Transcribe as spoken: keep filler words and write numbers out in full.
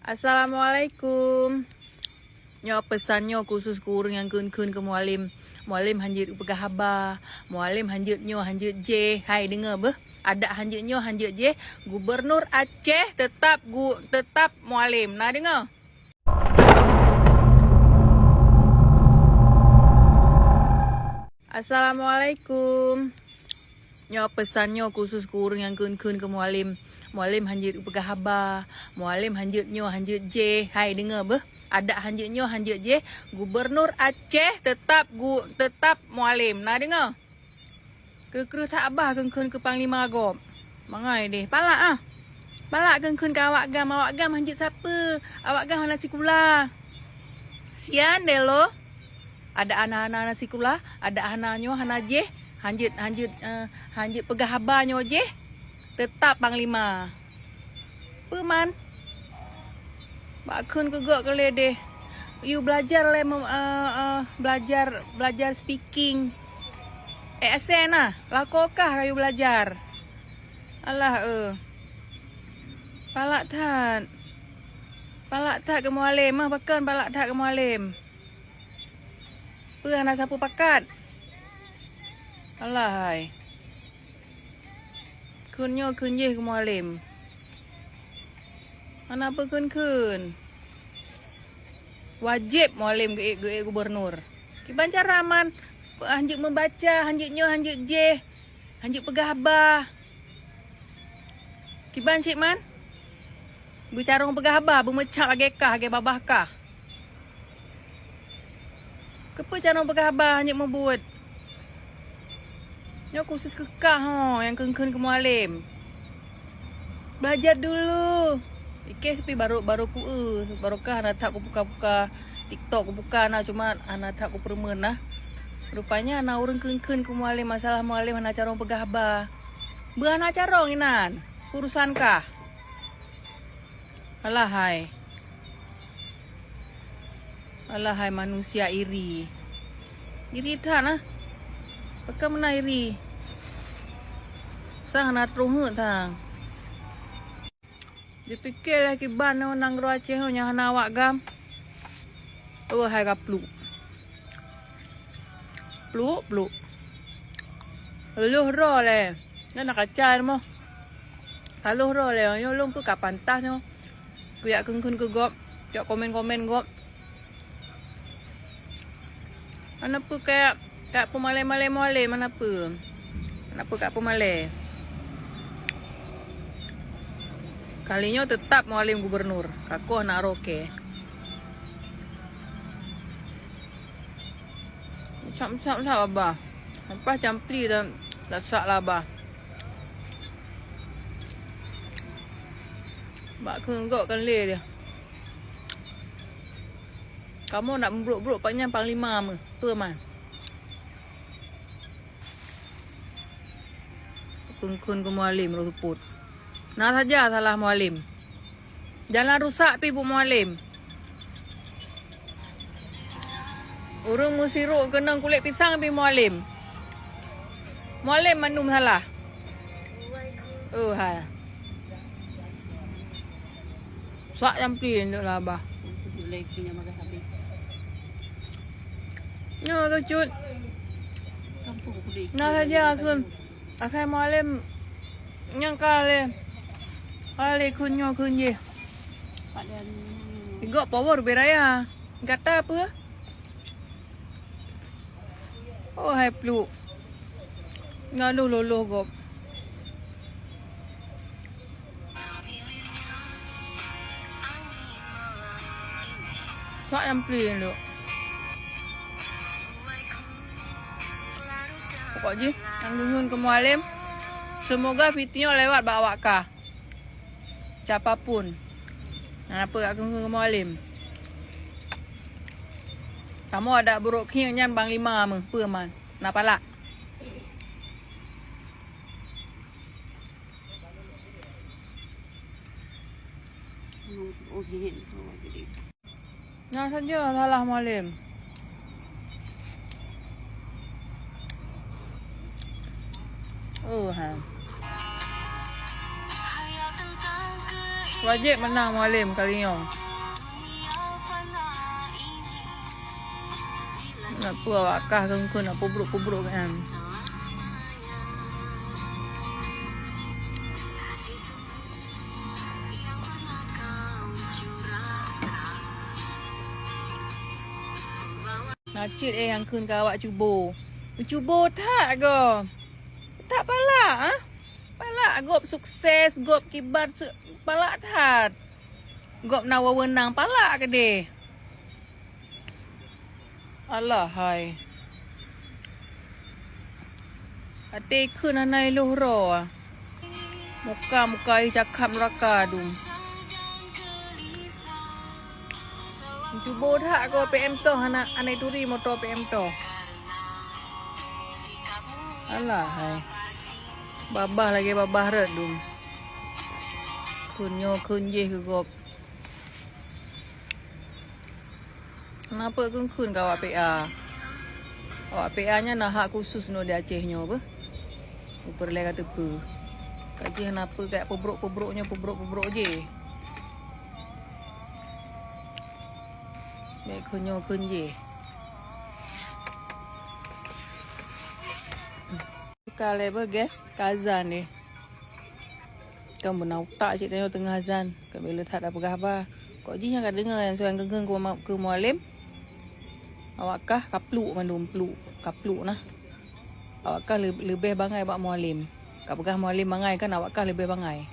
Assalamualaikum. Nyoe peusan nyoe khusus keu ureuëng nyang kheun-kheun keu Mualem. Mualem hanjeuet peugah haba. Mualem hanjeuet nyoe, hanjeuet jéh. Hai, deungoe beuh. Adak hanjeuet nyoe, hanjeuet jéh. Gubernur Aceh tetap gu-, tetap Mualem. Na deungoe? Assalamualaikum. Nyoe peusan nyoe khusus keu ureuëng nyang kheun-kheun keu Mualem. Mualem hanjeuet peugah haba. Mualem hanjeuet nyoe, hanjeuet jéh. Hai, deungoe beuh. Adak hanjeuet nyoe, hanjeuet jéh. Gubernur Aceh tetap gu-, tetap Mualem. Na deungoe? Kreueh-kreueh that babah kheun-kheun keu panglima gob. Mangai deh. Palak ah. Palak kheun-kheun keu awak GAM. Awak GAM hanjeuet sapeue. Awak GAM hana sikula. Sian deh lo. Adak hana, hana, hana sikula, adak hana nyoe, hana jéh, hanjeuet, hanjeuet, eh, hanjeuet peugah haba nyoe jéh, teutap panglima. Peue man? Bak kheun keu gob keu lé deh. Yue belajar lé mem-, eh, eh, belajar, belajar speaking. Eh, asai na, lakoe kah kayue belajar. Alah, eh. Palak that. Palak that keu Mualem, mah pakon palak that keu Mualem. Peue hana sapeue pakat? Alah hai. Kheun nyoe kheun jéh keu Mualem. Hana peue kheun-kheun. Wajéb Mualem geuék-geuék gubernur. Kiban cara man, hanjeuet meubaca, hanjeuet nyoe, hanjeuet jéh, hanjeuet peugah haba. Kiban cit man? Beucarông peugah haba, beumeucab lagèe kah, lagèe babah kah. Keupeue carông peugah haba hana meubuet? Nyoe khusus keu kah ho, nyang kheun-kheun keu Mualem. Belajar dulu. Ikeh tapi baru, baru ku, eh, baru kah hana that kubuka-buka TikTok, kubuka na, cuma hana that kupeureumeun na. Rupanya na ureueng kheun-kheun keu Mualem, masalah Mualem hana carông peugah haba. Beu hana carông inan, urusan kah. Alah hai. Alah hai manusia iri. Iri that nah. Pakon meunan iri. Sang hana troh heuet sang. Jipike lé kiban nyoe nanggroe Aceh nyoe nyang hana awak GAM. Weueh hai ka pluek. Pluek, pluek. Lheueh droe lé. Nyan na kaca nyoe. Ka lheueh droe lé. Nyoe lôn peue ka pantas nyoe. Kujak kheun-kheun keu gob. Jak komen-komen gob. Hana peue kajak, kajak peumalèe-malèe Mualem, hana peue. Hana peue kajak peumalèe. Kali nyoe teutap Mualem gubernur. Ka koh na roke. Meucab-meucab that babah. Leupah campli dan lasak laba. Bak kheun gob kan lé dia. Kamoe nak meubrok-brok pat nyan panglima meuh. Peue man? Kheun-kheun keu Mualem rôh seupôt. Na saja salah Mualem. Jalan rusak pih buet Mualem. Ureueng meusirok keunong kulét pisang pih Mualem. Mualem mandum salah. Oh hai. Sak jampi untuk labah. Nyoe keucut. Na saja kheun. Asai Mualem nyang ka lé. Ka lé kheun nyoe kheun jih. Igok power beraya. Gata peue? Oh hai pluek. Ngalôh-lôh gob. Sak jampi dulu. Pokok jih, nyang deungon keu Mualem. Semoga video lewat bak awak kah. Siapa pun. Hana peue kheun-kheun keu Mualem. Kamoe adak burok khieng nyan panglima meuh, peue man. Na palak. Na saja salah Mualem. Oh ha. Wajéb meunang Mualem kali nyoe. Nak peue awak kah kheun-kheun, nak peubrok-peubrok kan. Na cit eh nyang kheun keu awak cubo. Cubo that gob. That palak ah. Palak gob sukses, gob kiban su-, palak that. Gob na wewenang palak keudeh. Alah hai. Até kheun hana ilôh droe. Muka-muka jih cakap nuraka dum. Cubo that gob P M toh aneuk, aneuk turi moto P M toh. Alah hai. Babah lagèe babah rot dum. Kheun nyoe kheun jéh keu gob. Na peue kheun-kheun keu awak P A. Awak P A nyan na hak khusus nyoe di Aceh nyoe beuh. Peureulèe ka teupeue. Ka jih na peue ka peubrok-peubrok nyoe, peubrok-peubrok jéh. Bèk kheun nyoe kheun jéh. Ka lé beuh, guys, ka azan deh. Kan beuna utak cit tanyoe teungoh azan, ka bèk le that tapeugah haba. Kok jih nyang ka deungoe nyang soe nyang kheun-kheun keu ma-, keu Mualem? Awak kah ka pluek mandum, pluek, ka pluek nah. Awak kah leu-, leubeh bangai bak Mualem. Ka peugah Mualem bangai kan, awak kah leubeh bangai.